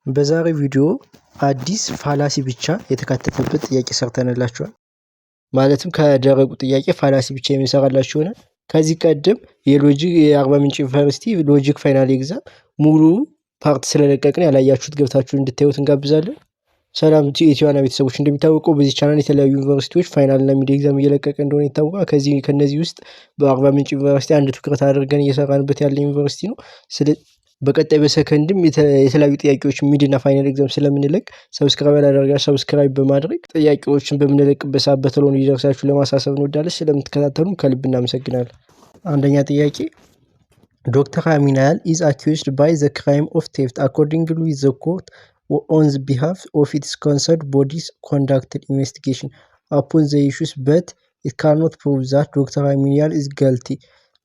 በዛሬው ቪዲዮ አዲስ fallacy ብቻ የተካተተበት ጥያቄ ሰርተንላችኋል። ማለትም ከደረቁ ጥያቄ fallacy ብቻ የሚሰራላችሁ ይሆናል። ከዚህ ቀደም የ logic የአርባ ምንጭ ዩኒቨርሲቲ logic final exam ሙሉ part ስለለቀቅን ያላያችሁት ገብታችሁ እንድታዩት እንጋብዛለን። ሰላም የኢትዮና ቤተሰቦች፣ እንደሚታወቀው በዚህ ቻናል የተለያዩ ዩኒቨርሲቲዎች final እና mid exam እየለቀቀ እንደሆነ ይታወቃል። ከዚህ ከነዚህ ውስጥ በአርባ ምንጭ ዩኒቨርሲቲ አንድ ትኩረት አድርገን እየሰራንበት ያለ ዩኒቨርሲቲ ነው። በቀጣይ በሰከንድም የተለያዩ ጥያቄዎች mid እና final exam ስለምንለቅ subscribe ያላደረጋችሁ subscribe በማድረግ ጥያቄዎችን በምንለቅበት ሰዓት በቶሎ እንዲደርሳችሁ ለማሳሰብ እንወዳለን። ስለምትከታተሉን ከልብ እናመሰግናለን። አንደኛ ጥያቄ፣ ዶክተር አሚናያል is accused by the crime of theft. Accordingly, the court, on the behalf of its concerned bodies, conducted investigation upon the issues, but it cannot prove that ዶክተር አሚናያል is guilty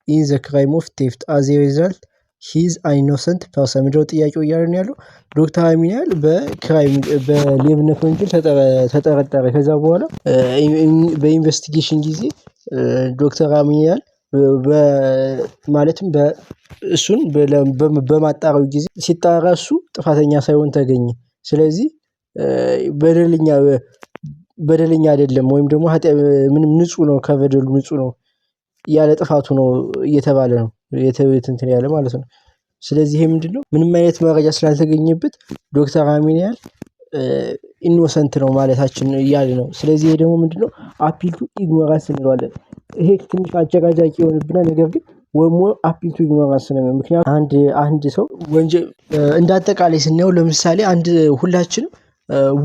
in the crime of theft. As a result, he's an innocent person። ምንድነው ጥያቄው እያለን ያለው? ዶክተር አሚናያል በ crime በሌብነት ወንጀል ተጠረጠረ። ከዛ በኋላ በ investigation ጊዜ ዶክተር አሚናያል ማለትም እሱን በማጣራው ጊዜ ሲጣራ እሱ ጥፋተኛ ሳይሆን ተገኘ። ስለዚህ በደለኛ አይደለም ወይም ደግሞ ምንም ንጹህ ነው፣ ከበደሉ ንጹህ ነው፣ ያለ ጥፋቱ ነው እየተባለ ነው እንትን ያለ ማለት ነው። ስለዚህ ይሄ ምንድነው? ምንም አይነት መረጃ ስላልተገኘበት ዶክተር አሚንያል innocent ነው ማለታችን እያለ ነው። ስለዚህ ይሄ ደግሞ ምንድነው? Appeal to ignorance እንለዋለን። ይሄ ትንሽ አጨቃጫቂ ይሆንብናል፣ ነገር ግን ወሞ appeal to ignorance ነው። ምክንያቱም አንድ ሰው ወንጀል እንደ አጠቃላይ ስናየው ለምሳሌ አንድ ሁላችንም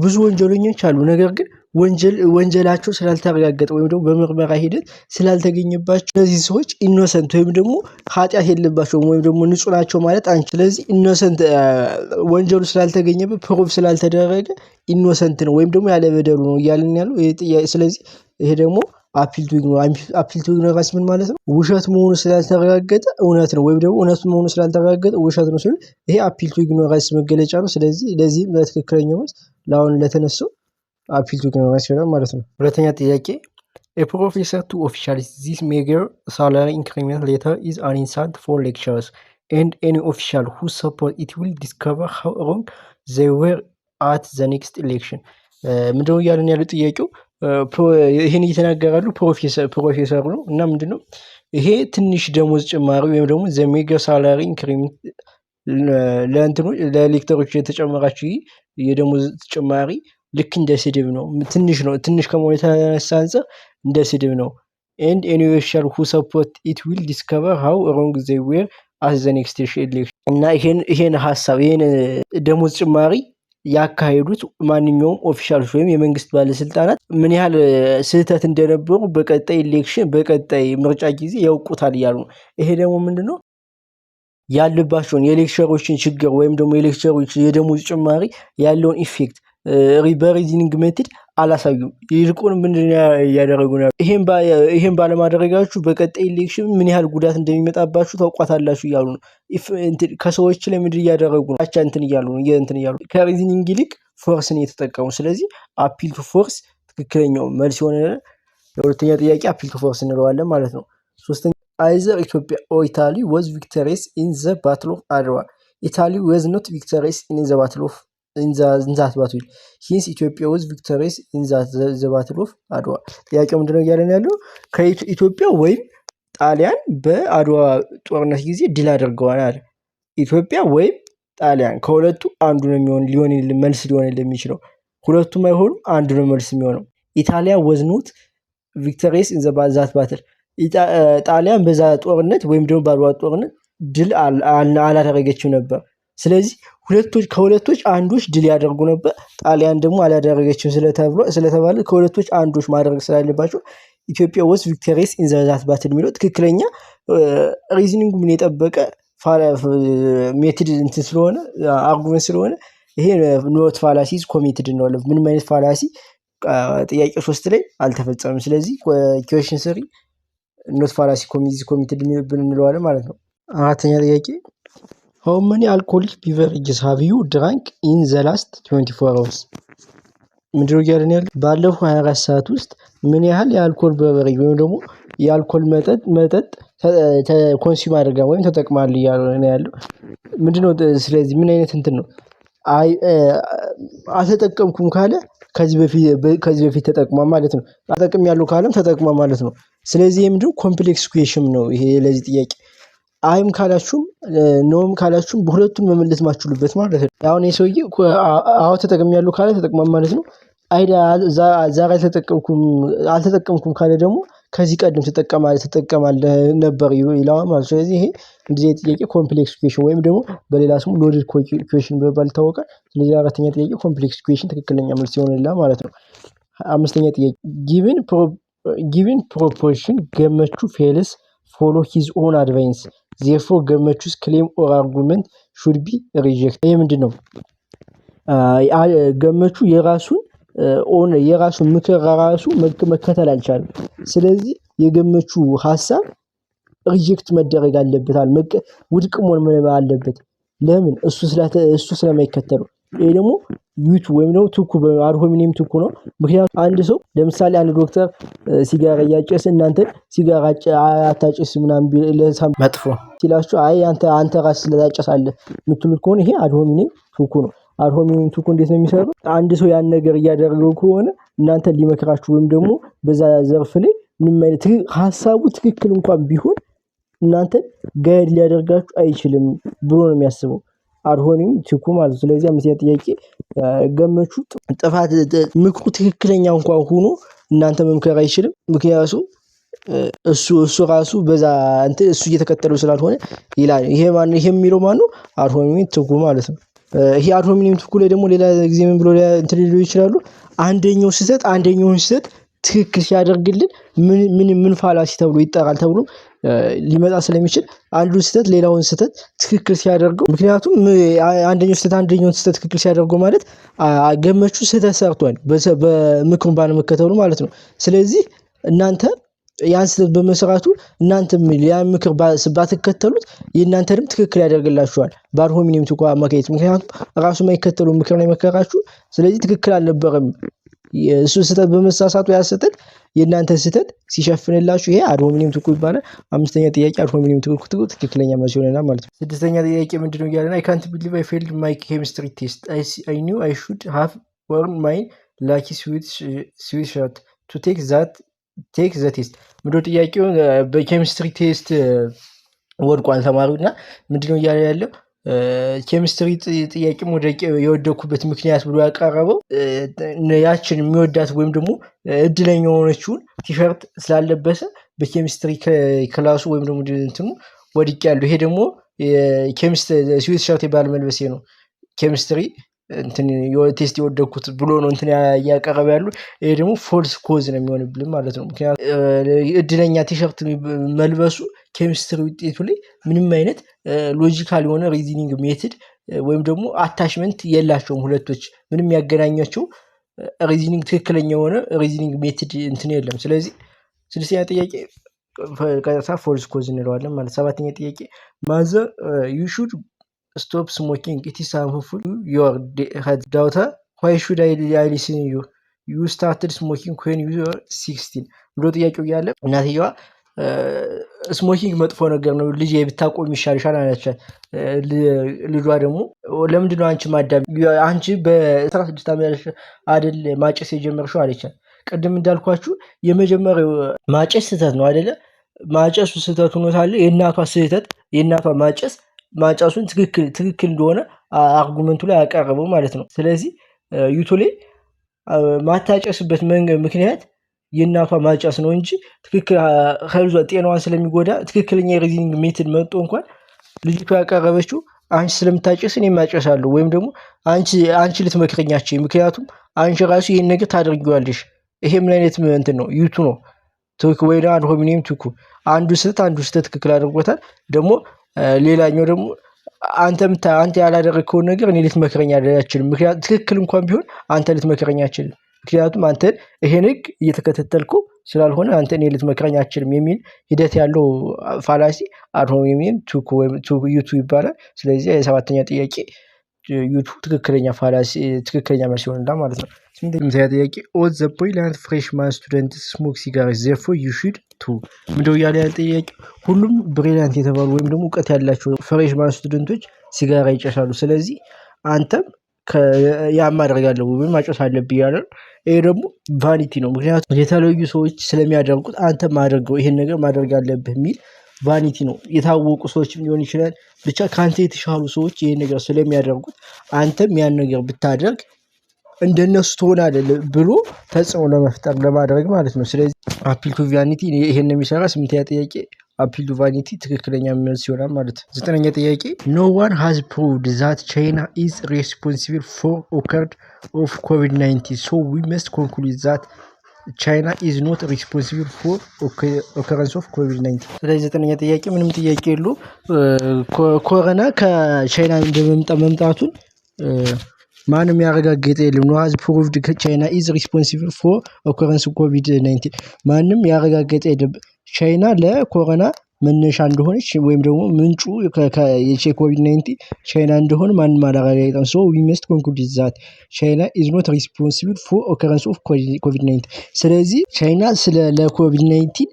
ብዙ ወንጀለኞች አሉ፣ ነገር ግን ወንጀላቸው ስላልተረጋገጠ ወይም ደግሞ በምርመራ ሂደት ስላልተገኘባቸው እነዚህ ሰዎች innocent ወይም ደግሞ ኃጢአት የለባቸውም ወይም ደግሞ ንጹህ ናቸው ማለት አንችልም። ስለዚህ innocent ወንጀሉ ስላልተገኘበት፣ prove ስላልተደረገ innocent ነው ወይም ደግሞ ያለ በደሉ ነው እያልን ያለው። ስለዚህ ይሄ ደግሞ appeal to ignorance ምን ማለት ነው? ውሸት መሆኑ ስላልተረጋገጠ እውነት ነው ወይም ደግሞ እውነት መሆኑ ስላልተረጋገጠ ውሸት ነው ሲል ይሄ appeal to ignorance መገለጫ ነው። ስለዚህ ለዚህም ለትክክለኛው መልስ ለአሁን ለተነሳው appeal to ignorance ይሆናል ማለት ነው። ሁለተኛ ጥያቄ፣ a professor to officials, "This meager salary increment letter is an insult for lecturers, and any official who support it will discover how wrong they were at the next election።" ምንድነው እያለን ያለው ጥያቄው? ይሄን እየተናገራሉ ፕሮፌሰሩ ነው። እና ምንድነው ይሄ ትንሽ ደሞዝ ጭማሪ ወይም ደግሞ the meager salary increment ለእንትኑ ለ lecturer ኦች የተጨመራችሁ የደሞዝ ጭማሪ ልክ እንደ ስድብ ነው። ትንሽ ነው። ትንሽ ከመሆኑ የተነሳ አንፃር እንደ ስድብ ነው። "And any official who support it will discover how wrong they were at the next election።" እና ይሄን ሀሳብ ይሄን ደሞዝ ጭማሪ ያካሄዱት ማንኛውም official ኦች ወይም የመንግስት ባለስልጣናት ምን ያህል ስህተት እንደነበሩ በቀጣይ election በቀጣይ ምርጫ ጊዜ ያውቁታል እያሉ ነው። ይሄ ደግሞ ምንድነው? ያለባቸውን የ lecturer ኦችን ችግር ወይም ደግሞ የ lecturer ኦች የደሞዝ ጭማሪ ያለውን effect በ reasoning method አላሳዩም። ይልቁን ምንድነው እያደረጉ ነው? ይሄን ባለማድረጋችሁ በቀጣይ election ምን ያህል ጉዳት እንደሚመጣባችሁ ታውቋታላችሁ እያሉ ነው። ከሰዎች ላይ ምንድን እያደረጉ ነው? አቻ እንትን እያሉ ነው፣ እንትን እያሉ ከ reasoning ይልቅ force ን እየተጠቀሙ። ስለዚህ appeal to force ትክክለኛው መልስ የሆነ ለሁለተኛ ጥያቄ appeal to force እንለዋለን ማለት ነው። ሶስተኛ፣ either Ethiopia or Italy was victorious in the Battle of Adwa. Italy was not victorious in the battle of in that battle. Hence, Ethiopia was victorious in the Battle of Adwa። ጥያቄው ምንድነው እያለን ያለው? ከኢትዮጵያ ወይም ጣሊያን በአድዋ ጦርነት ጊዜ ድል አድርገዋል አለ። ኢትዮጵያ ወይም ጣሊያን ከሁለቱ አንዱ ነው የሚሆን ሊሆን መልስ ሊሆን የሚችለው። ሁለቱም አይሆኑም፣ አንዱ ነው መልስ የሚሆነው። Italia was not victorious in that battle። ጣሊያን በዛ ጦርነት ወይም ደግሞ በአድዋ ጦርነት ድል አላደረገችም ነበር። ስለዚህ ሁለቶች ከሁለቶች አንዶች ድል ያደርጉ ነበር። ጣሊያን ደግሞ አላደረገችም ስለተባለ ከሁለቶች አንዶች ማድረግ ስላለባቸው Ethiopia was victorious in that battle የሚለው ትክክለኛ reasoning ኡን የጠበቀ method እንትን ስለሆነ፣ argument ስለሆነ ይሄ not fallacy is committed እንለዋለን። ምንም አይነት fallacy ጥያቄ ሶስት ላይ አልተፈጸመም። ስለዚህ question three not fallacy committed እንለዋለን ማለት ነው። አራተኛ ጥያቄ፣ how many alcoholic beverages have you drank in the last 24 hours? ምንድነው እያለን ያለው? ባለፈው 24 ሰዓት ውስጥ ምን ያህል የአልኮል beverage ወይም ደግሞ የአልኮል መጠጥ consume አድርጋ ወይም ተጠቅማል እያለ ነው ያለው። ምንድነው? ስለዚህ ምን አይነት እንትን ነው? አይ አልተጠቀምኩም ካለ ከዚህ በፊት ተጠቅሟል ማለት ነው። ተጠቅሜያለሁ ካለም ተጠቅሟል ማለት ነው። ስለዚህ ይሄ ምንድነው? Complex question ነው። ይሄ ለዚህ ጥያቄ አይም ካላችሁም no ም ካላችሁም በሁለቱም መመለስ ማትችሉበት ማለት ነው። አሁን ይሄ ሰውዬ አዎ ተጠቅሜያለሁ ካለ ተጠቅሟል ማለት ነው። አይ ዛሬ አልተጠቀምኩም ካለ ደግሞ ከዚህ ቀደም ትጠቀማለህ ነበር ይለዋል ማለት ነው። ስለዚህ ይሄ እንደዚህ አይነት ጥያቄ complex question ወይም ደግሞ በሌላ ስሙ loaded question በመባል ይታወቃል። ስለዚህ አራተኛ ጥያቄ complex question ትክክለኛ መልስ ይሆንልናል ማለት ነው። አምስተኛ ጥያቄ፣ given proposition ገመቹ fails follow his own advice, therefore ገመቹ's claim or argument should be reject። ይሄ ምንድነው? ገመቹ የራሱን own የራሱን ምክር ራሱ መከተል አልቻለም። ስለዚህ የገመቹ ሀሳብ reject መደረግ አለበት፣ ውድቅ መሆን አለበት። ለምን? እሱ ስለማይከተለው። ይሄ ደግሞ you too ወይም ደግሞ tu quoque ad hominem tu quoque ነው። ምክንያቱም አንድ ሰው ለምሳሌ አንድ ዶክተር ሲጋራ እያጨሰ እናንተን ሲጋራ አታጭስ ምናምን መጥፎ ሲላችሁ አይ አንተ ራስህ ስለታጨሳለህ የምትሉት ከሆነ ይሄ ad hominem tu quoque ነው። Ad hominem tu quoque እንዴት ነው የሚሰራው? አንድ ሰው ያን ነገር እያደረገው ከሆነ እናንተን ሊመክራችሁ ወይም ደግሞ በዛ ዘርፍ ላይ ምንም አይነት ሀሳቡ ትክክል እንኳን ቢሆን እናንተን guide ሊያደርጋችሁ አይችልም ብሎ ነው የሚያስበው። Ad hominem tu quoque ማለት ነው። ስለዚህ አምስተኛ ጥያቄ ገመቹ ጥፋት ምክሩ ትክክለኛ እንኳን ሆኖ እናንተ መምከር አይችልም። ምክንያቱም እሱ ራሱ በዛ እንትን እሱ እየተከተለው ስላልሆነ ይላል። ይሄ ማነው? ይሄ የሚለው ማነው? Ad hominem tu quoque ማለት ነው። ይሄ ad hominem tu quoque ላይ ደግሞ ሌላ ጊዜ ምን ብሎ እንትን ሊሉ ይችላሉ? አንደኛው ስህተት አንደኛውን ስህተት ትክክል ሲያደርግልን ምን ምን ምን fallacy ተብሎ ይጠራል ተብሎ ሊመጣ ስለሚችል አንዱን ስህተት ሌላውን ስህተት ትክክል ሲያደርገው፣ ምክንያቱም አንደኛው ስህተት አንደኛውን ስህተት ትክክል ሲያደርገው ማለት ገመቹ ስህተት ሰርቷል በምክሩን ባለመከተሉ ማለት ነው። ስለዚህ እናንተ ያን ስህተት በመስራቱ እናንተም ያን ምክር ባትከተሉት የእናንተንም ትክክል ያደርግላችኋል በ ad hominem tu quoque አማካኝነት፣ ምክንያቱም ራሱ የማይከተለው ምክር ነው የመከራችሁ። ስለዚህ ትክክል አልነበረም። እሱ ስህተት በመሳሳቱ ያ ስህተት የእናንተ ስህተት ሲሸፍንላችሁ ይሄ ad hominem tu quoque ይባላል። አምስተኛ ጥያቄ ad hominem tu quoque ትክክለኛ መልስ ይሆነናል ማለት ነው። ስድስተኛ ጥያቄ ምንድነው እያለን? አይ ካንት ቢሊቭ አይ ፌልድ ማይ ኬሚስትሪ ቴስት። አይ ኒው አይ ሹድ ሃቭ ወርን ማይ ላኪ ስዊት ሸርት ቱ take the test። ምንድነው ጥያቄው? በ chemistry test ወድቋል ተማሪው እና ምንድነው እያለ ያለው? ኬሚስትሪ ጥያቄ የወደኩበት ምክንያት ብሎ ያቀረበው ያችን የሚወዳት ወይም ደግሞ እድለኛ የሆነችውን ቲሸርት ስላለበሰ በ chemistry class ኡ ወይም ደግሞ እንትኑ ወድቄያለሁ። ይሄ ደግሞ ኬሚስትሪ sweat shirt ባለመልበሴ ነው ኬሚስትሪ እንትን test የወደኩት ብሎ ነው እንትን እያቀረበ ያሉ። ይሄ ደግሞ false cause ነው የሚሆንብን ማለት ነው። ምክንያቱም እድለኛ ቲሸርት መልበሱ ኬሚስትሪ ውጤቱ ላይ ምንም አይነት logical የሆነ reasoning method ወይም ደግሞ attachment የላቸውም። ሁለቶች ምንም ያገናኛቸው reasoning ትክክለኛ የሆነ reasoning method እንትን የለም። ስለዚህ ስድስተኛ ጥያቄ ቀጥታ false cause እንለዋለን ማለት። ሰባተኛ ጥያቄ፣ mother, you should stop smoking, it is harmful your daughter, why should I listen you? You started smoking when you were 16 ብሎ ጥያቄው እያለ እናትየዋ smoking መጥፎ ነገር ነው ልጄ ብታቆሚ ይሻልሻል አለቻት። ልጇ ደግሞ ለምንድነው አንቺ ማዳም አንቺ በ16 አመትሽ አይደል ማጨስ የጀመርሽው አለቻት። ቅድም እንዳልኳችሁ የመጀመሪያው ማጨስ ስህተት ነው አይደለ? ማጨሱ ስህተት ሆኖ ሳለ የእናቷ ስህተት የእናቷ ማጨስ ማጨሱን ትክክል ትክክል እንደሆነ argument ኡ ላይ አቀረበው ማለት ነው። ስለዚህ you too ላይ ማታጨስበት ምክንያት የእናቷ ማጨስ ነው እንጂ ትክክል health ዋ ጤናዋን ስለሚጎዳ ትክክለኛ የ reasoning method መጥቶ እንኳን ልጅቷ ያቀረበችው አንቺ ስለምታጨስ እኔም አጨሳለሁ ወይም ደግሞ አንቺ ልትመክረኝ አትችይም፣ ምክንያቱም አንቺ ራሱ ይሄን ነገር ታደርጊዋለሽ። ይሄ ምን አይነት እንትን ነው? You too ነው tu quoque ወይ ad hominem tu quoque። አንዱ ስህተት አንዱ ስህተት ትክክል አድርጎታል። ደግሞ ሌላኛው ደግሞ አንተ አንተ ያላደረግከውን ነገር እኔ ልትመክረኝ አትችልም። ምክንያቱም ትክክል እንኳን ቢሆን አንተ ልትመክረኝ አትችልም። ምክንያቱም አንተን ይሄን ህግ እየተከተልኩ ስላልሆነ አንተ እኔ ልትመክረኝ አትችልም የሚል ሂደት ያለው fallacy ad hominem tu quoque ወይም you too ይባላል። ስለዚህ የሰባተኛ ጥያቄ you too ትክክለኛ fallacy ትክክለኛ መልስ ይሆንልናል ማለት ነው። ስምንተኛ ጥያቄ፣ all the brilliant freshman students smoke cigarette, therefore you should too። ምንድነው እያለ ያለ ጥያቄ? ሁሉም brilliant የተባሉ ወይም ደግሞ እውቀት ያላቸው freshman student ኦች ሲጋራ ይጨሳሉ። ስለዚህ አንተም ያ ማድረግ አለብህ ወይም ማጨስ አለብህ እያለ ነው። ይሄ ደግሞ vanity ነው። ምክንያቱም የተለዩ ሰዎች ስለሚያደርጉት አንተም አድርገው ይሄን ነገር ማድረግ አለብህ የሚል vanity ነው። የታወቁ ሰዎችም ሊሆን ይችላል፣ ብቻ ካንተ የተሻሉ ሰዎች ይሄን ነገር ስለሚያደርጉት አንተም ያን ነገር ብታደርግ እንደነሱ ትሆናለህ ብሎ ተጽዕኖ ለመፍጠር ለማድረግ ማለት ነው። ስለዚህ appeal to vanity ይሄን የሚሰራ ስምንተኛ ጥያቄ appeal to vanity ትክክለኛ መልስ ይሆናል ማለት ነው። ዘጠነኛ ጥያቄ፣ no one has proved that China is responsible for occurred of COVID-19, so we must conclude that China is not responsible for occurrence of COVID-19። ስለዚህ ዘጠነኛ ጥያቄ ምንም ጥያቄ የለውም። ኮሮና ከቻይና መምጣቱን ማንም ያረጋገጠ የለም። No has proved China is responsible for occurrence COVID-19። ማንም ያረጋገጠ የለም። ቻይና ለኮሮና መነሻ እንደሆነች ወይም ደግሞ ምንጩ የኮቪድ 19 ቻይና እንደሆነ ማንም አላረጋገጠም። So we must conclude that China is not responsible for occurrence of COVID-19። ስለዚህ ቻይና ስለ ለኮቪድ 19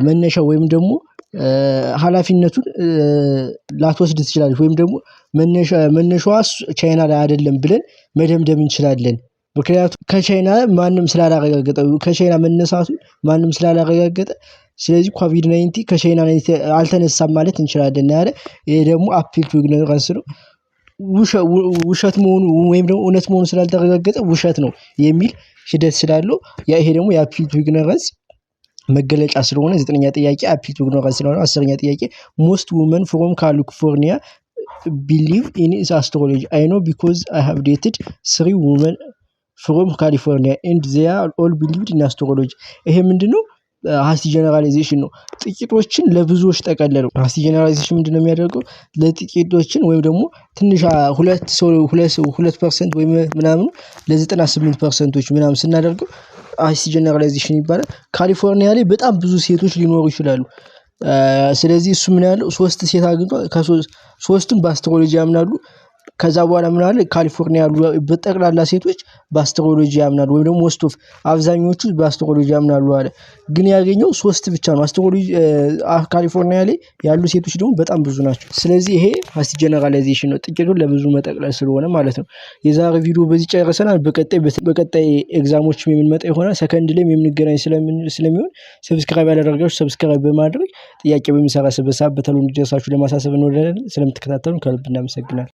መነሻ ወይም ደግሞ ሀላፊነቱን ላትወስድ ትችላለች ወይም ደግሞ መነሻዋ ቻይና ላይ አይደለም ብለን መደምደም እንችላለን። ምክንያቱም ከቻይና ማንም ስላላረጋገጠ፣ ከቻይና መነሳቱን ማንም ስላላረጋገጠ፣ ስለዚህ ኮቪድ 19 ከቻይና አልተነሳም ማለት እንችላለን ያለ። ይሄ ደግሞ appeal to ignorance ነው። ውሸት መሆኑ ወይም ደግሞ እውነት መሆኑ ስላልተረጋገጠ ውሸት ነው የሚል ሂደት ስላለው ያ ይሄ ደግሞ የ appeal to ignorance መገለጫ ስለሆነ ዘጠነኛ ጥያቄ appeal to ignorance ስለሆነ። አስረኛ ጥያቄ፣ most women from California believe in astrology. I know because I have dated three women from California and they are all believed in astrology። ይሄ ምንድነው? Hasty generalization ነው። ጥቂቶችን ለብዙዎች ጠቀለለው። Hasty generalization ምንድነው የሚያደርገው? ለጥቂቶችን ወይም ደግሞ ትንሽ ሁለት ሰው 2% ወይም ምናምኑ ለ98%ኦች ምናምን ስናደርገው hasty generalization ይባላል። ካሊፎርኒያ ላይ በጣም ብዙ ሴቶች ሊኖሩ ይችላሉ። ስለዚህ እሱ ምን ያለው ሶስት ሴት አግኝቷል፣ ሶስቱም በ astrology ያምናሉ። ከዛ በኋላ ምን አለ? ካሊፎርኒያ ያሉ በጠቅላላ ሴቶች በ astrology ያምናሉ ወይም ደግሞ most of አብዛኞቹ በ astrology ያምናሉ አለ። ግን ያገኘው ሶስት ብቻ ነው። Astrology ካሊፎርኒያ ላይ ያሉ ሴቶች ደግሞ በጣም ብዙ ናቸው። ስለዚህ ይሄ hasty generalization ነው፣ ጥቂቱን ለብዙ መጠቅለል ስለሆነ ማለት ነው። የዛሬ ቪዲዮ በዚህ ጨርሰናል። በቀጣይ exam ኦችም የምንመጣ ይሆናል። ሰከንድ ላይም የምንገናኝ ስለሚሆን subscribe ያላደረጋችሁ subscribe በማድረግ ጥያቄ በሚሰራ ሰዓት በቶሎ እንዲደርሳችሁ ለማሳሰብ እንወዳለን። ስለምትከታተሉን ከልብ እናመሰግናለን።